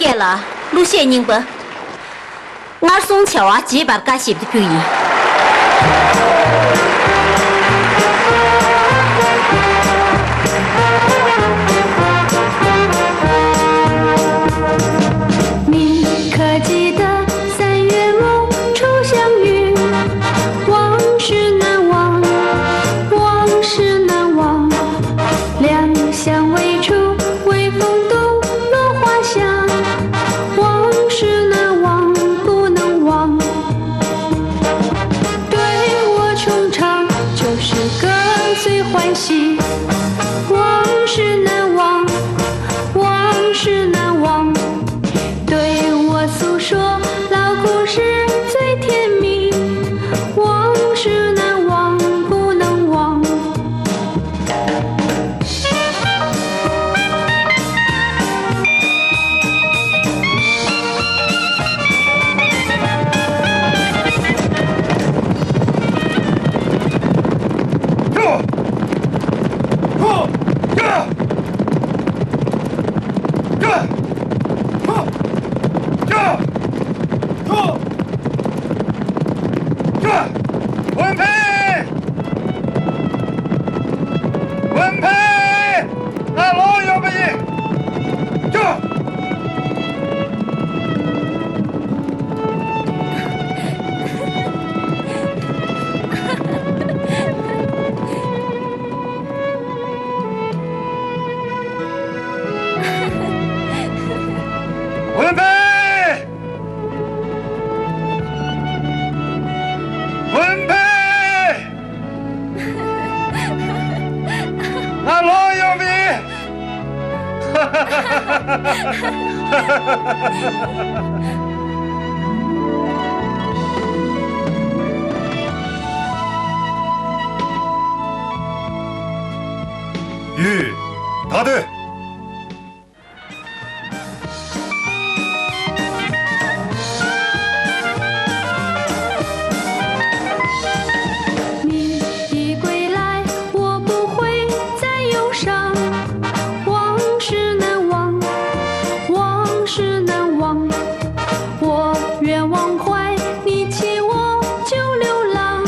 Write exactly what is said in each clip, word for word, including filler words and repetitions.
སྐད་ལ་གླུ་གཞས་རྙིང་པ། སྔར་སོང་བྱ་བ་བརྗེད་པར་དཀའ་ཞེས་པ་དེ་ཕུལ་ཡིན། 你可记得三月梦初相遇，往事难忘，往事难忘。两相偎偎，微风动落花香，往事难忘，不能忘。对我衷肠，就是跟随欢喜，往事难忘，往事难忘。 对我诉说老故事最甜蜜，往事难忘，不能忘。 ཝུན་ཕེ། ཝུན་ཕེ། ང་ལོག་ཡོང་གི་ཡིན། ཀྱོ། ཝུན་ཕེ། ཝུན་ཕེ། ང་ལོག་ཡོང་བའི། ཡུས། ད་དེ། 你的归来，我不会再忧伤。往事难忘，往事难忘。我愿忘怀你，弃我就流浪。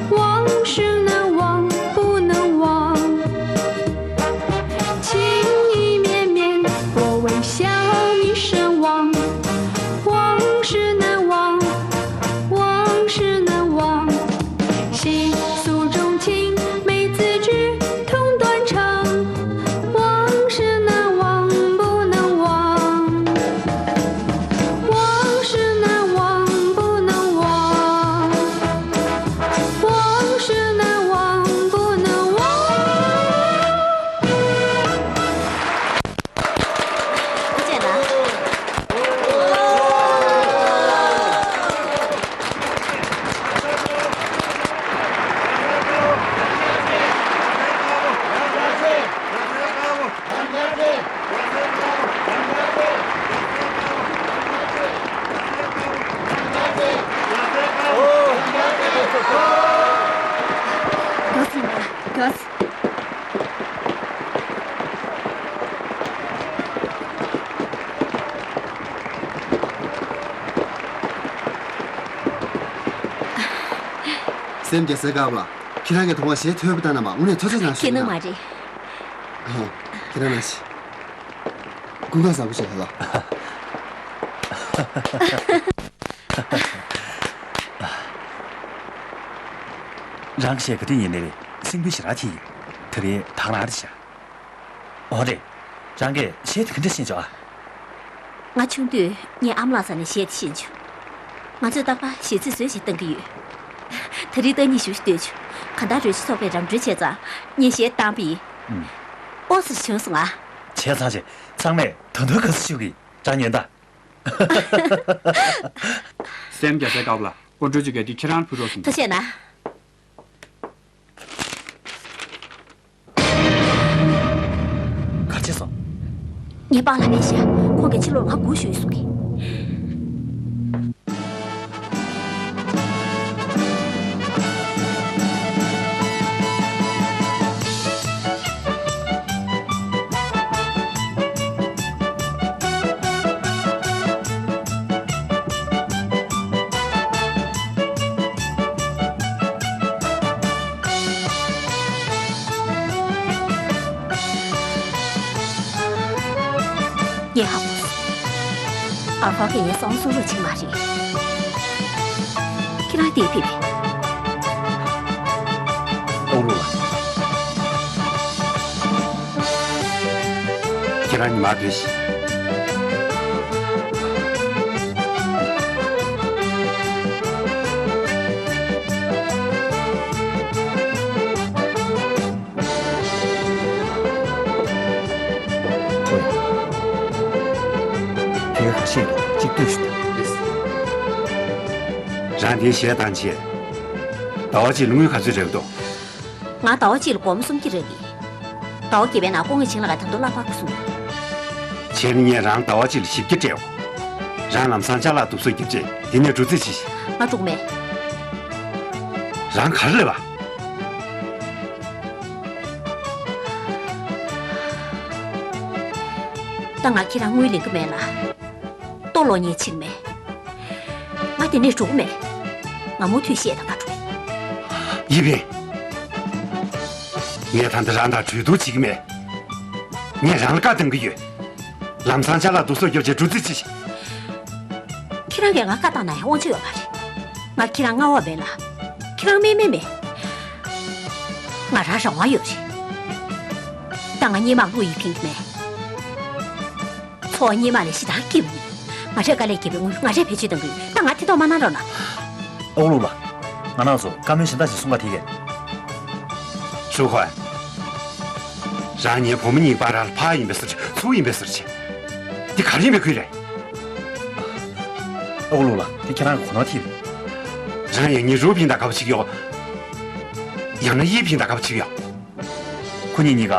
往事难忘，不能忘。 情意绵绵，我为笑你身亡。往事难忘，往事难忘。细诉衷情，每字句痛断肠。往事难忘，不能忘。 往事难忘，不能忘。往事难忘，不能忘。再见了。 སེམས་རྒྱ་སེ་དཀར་པོ་ལགས། ཁྱེད་རང་གིས་དོ་དགོང་གཞས་ཐོས་པ་ལྟར་ན་མ་དངོས་གནས་ཐོས་ཚད་ནང་ཞིག་ཁྱེད་ནི་མ་རེད། ཨ། ཁྱེད་རང་ནང་ཞིག་སྐུ་ཁམས་བཟང་པོ་ཞིག་ལ། རང་གཞས་ག་དུས་ཡིན་ནའི་སེམས་འགུལ་ཞེ་དྲག་ཐེབས་ཡིན། དེ་རིང་དང་ལ་རེ་བྱ། འོ་རེད། རང་གིས་གཞས་དེ་ག་འདྲ་ཤེས་བྱུང་ཨ། ང་ཆུང་དུས་ངའི་ཨ་མ་ལགས་རྩ་ནས་གཞས་དེ་ཤེས་བྱུང་། ང་ཚོས་རྟག་པར་གཞས་ཚིག་བཟོས་བྱས་བཏང་གི་ཡོད། དེ་རིང་བཏང་སྙིང་ཞེ་པོ་ཞིག་འདོད་བྱུང་། གང་ལྟར་རོལ་ཆ་ཚོགས་པས་རམ་འགྲོ་བྱས་ཙང་ངས་གཞས་བཏང་པ་ཡིན། ཨུམ། ཨོ་ཙི་བྱུང་སོང་ཨ། བྱས་ཙང་བྱས་ཚང་མས་ད་དུང་དགའ་བསུ་ཞུ་གི་རང་ཉན་ད། སེམས་རྒྱ་སེ་དཀར་པོ་ལགས། ཨོ་འགྲོ་བྱེད་ག་དེ་ཁྱེད་རང་ཕུལ་རོགས་གསུངས། ཐུགས་རྗེ་གནང་། ག་རེ་བྱས་སོང་། ངའི་པཱ་ལགས་མེད་ཤག་ཁོང་གིས་ཕྱི་ལོགས་ང་སྒུག་ཞུས་གསུང་གི། ཧ་གོ་སོང་། ཨ་ཕ་གིས་ངའི་བསམ་ཚུལ་རོགས་བྱེད་མ་རེད། ཁྱེད་རང་འདིར་ཕེབས་པས། ཨོ་ལོ། ཁྱེད་རང་ཉི་མ་སྡོད་ཤིག། ཁོ། དེ་ག་ཤེད་དུ་གཅིག་ལྟོས་ཤིག་དང་། རང་དེའི་གཞས་བཏང་བྱས། ཟླ་བ་གཅིག་ལ་དངུལ་ག་ཚོད་རག་འདུག། ང་ཟླ་བ་གཅིག་ལ་སྒོར་མོ་སུམ་བརྒྱ་རག་གི། ཟླ་བ་བརྒྱད་པའི་ནང་སྐུ་ངོ་ཆིང་ལགས་ཀྱིས་ད་དུང་གླ་ཕོགས་གསུངས། བྱས་ན་ངས་རང་ཟླ་བ་གཅིག་ལ་བཞི་བརྒྱ་སྤྲད་འོ། རང་ལམ་སང་ཅ་ལག་བསྡུ་གསོག་རྒྱབ་བྱས་དེ་ནས་འགྲོ་རྩིས་བྱེད་ཤིག། ང་འགྲོ་གི་མེད། རང་ག་རེ་ལབ་པ། ད་ང་ཁྱེད་རང་དངུལ་ལེན་གི་མེད་ལ། ལྟོ་ལོག་ཉེས་ཕྱིན་མེད། ང་དེ་ནས་འགྲོ་གི་མེད། ང་མུ་མཐུད་བཤད་དང་ང་འགྲོ། ཡིན་པས། ངས་ད་ལྟ་རང་དང་གྲོས་བསྡུར་བྱེད་ཀྱི་མེད། ངས་རང་ལ་བཀའ་གཏོང་གི་ཡོད། ལམ་སང་ཅ་ལག་བསྡུ་གསོག་རྒྱབ་བྱས་འགྲོ་རྩིས་བྱེད་ཤིག། ཁྱེད་རང་གིས་ང་བཀའ་བཏང་ན་ཡང་དབང་ཆ་ཡོད་མ་རེད། ང་ཁྱེད་རང་མངའ་འོག་མེད་ལ། ཁྱེད་རང་དམན་དམན་མེད། ང་རང་རང་དབང་ཡོད་རེད། ད་ང་སྔོན་མ་ལུག་ཡིས་ཕིང་གི་མེད། འཚོ་བ་སྔོན་མ་ལས་ཞེ་དྲག་སྐྱིད་པོ་ཡིན། ང་རས་དཀའ་ལས་བརྒྱབ་པའི་དངུལ་ང་རས་བེད་སྤྱོད་གཏང་གི་ཡོད། ད་ང་ཐེ་གཏོགས་མ་གནང་རོགས་གནང་། ཨོ་ལུག་ལགས། ང་རང་ཚོ་བཀའ་མོལ་གཞན་དག་ཞིག་གསུང་ག་དེ་གས། ཧྲུའུ་ཧུའེ། རང་ངའི་བུ་མོ་གཉིས་བར་ལ་ཕར་ཡིན་པའི་བཟོ་འདྲ་ཚུར་ཡིན་པའི་བཟོ་འདྲ་བྱས། འདི་ག་རེ་ཡིན་པའི་ཁུལ་རེད། ཨོ་ལུག་ལགས། དེ་ཁྱེད་རང་གི་གོ་ནོར་ཐིག་རེད། རང་ཡང་ངའི་རུའུ་ཕིང་དང་དགའ་པོ་བྱེད་ཀྱི་ཡོད། ཡང་ན་དབྱི་ཕིང་དང་དགའ་པོ་བྱེད་ཀྱི་ཡོད། ཁོ་གཉིས་གཉིས་ཀ་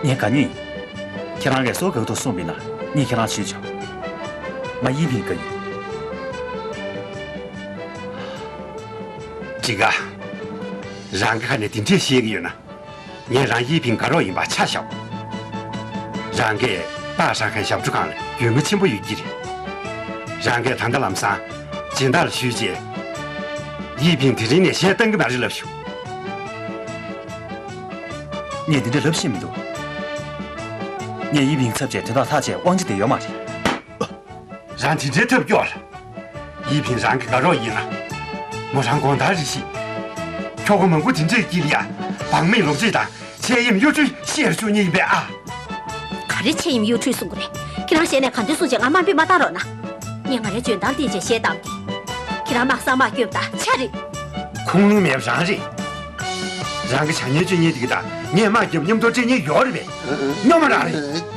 ངའི་དགའ་ཉེ་ཡིན། ཁྱེད་རང་གིས་སུ་དགའ་འདུག་གསུངས་པ་ཡིན་ན་ངས་ཁྱེད་རང་ཞུས་ཆོག། ང་དབྱི་ཕིང་དགའ་ཡིན། ཅི་ག། རང་གི་ཁ་ནས་དེ་འདྲས་བཤད་ཀྱི་ཡོད་ན། ངས་རང་དབྱི་ཕིང་དགའ་རོགས་ཡིན་པ་ཆ་བཞག། རང་གིས་ཏཱ་ཧྲང་ཧའེ་ཞབས་བྲོ་ཁང་ལ་རྒྱུས་མངའ་ཆེན་པོ་ཡོད་ཀྱི་རེད། རང་གིས་ད་ལྟ་ལམ་སང་སྦྱིན་བདག་ལ་ཞུས་རྗེས། དབྱི་ཕིང་དེ་རིང་ནས་གཞས་བཏང་གི་མ་རེད་ལབ་ཞུ། ངས་འདི་འདྲ་ལབ་ཤེས་མི་འདུག། ངས་དབྱི་ཕིང་ཚབ་བྱས་དོན་དག་ཐག་བཅད་དབང་ཆ་དེ་ཡོད་མ་རེད། རང་དེ་འདྲའི་ཐབས་སྐྱོ་ལ། དབྱི་ཕིང་རང་གི་དགའ་རོགས་ཡིན་ལ། མོ་རང་དགོང་དག་རེ་བཞིན། ཁྱོ་ག་མང་པོ་དེ་འདྲའི་དཀྱིལ་ལ་ཡ། བག་མེད་ལོག་སྤྱོད་དང་ཆེད་གཡེམ་གཡོ་འཕྲུལ་བཤད་ཆོག་ཉེ་ཡིན་པས་ཨ། ག་རེ་ཆེད་གཡེམ་གཡོ་འཕྲུལ་གསུང་གི་རེད། ཁྱེད་རང་ཞལ་ནས་ག་འདྲ་གསུང་བྱས་ང་དམའ་འབེབས་མ་བཏང་རོགས་གནང་། ངས་ང་རའི་འཇོན་ཐང་བལྟས་བྱས་གཞས་བཏང་སྟེ། ཁྱེད་རང་དམག་ས་དམག་སྐྱོབ་དང་ཆ་རེད། ཁུངས་ལུང་མེད་པ་རང་རེད། རང་གི་བྱ་ངན་སྤྱོད་ངན་དེ་གི་དང་ངས་དམག་རྒྱབ་མཉམ་དུ་སྤྲད་ངེས་ཡོད་རེད་པས། སྨྱོ་མ་རང་རེད།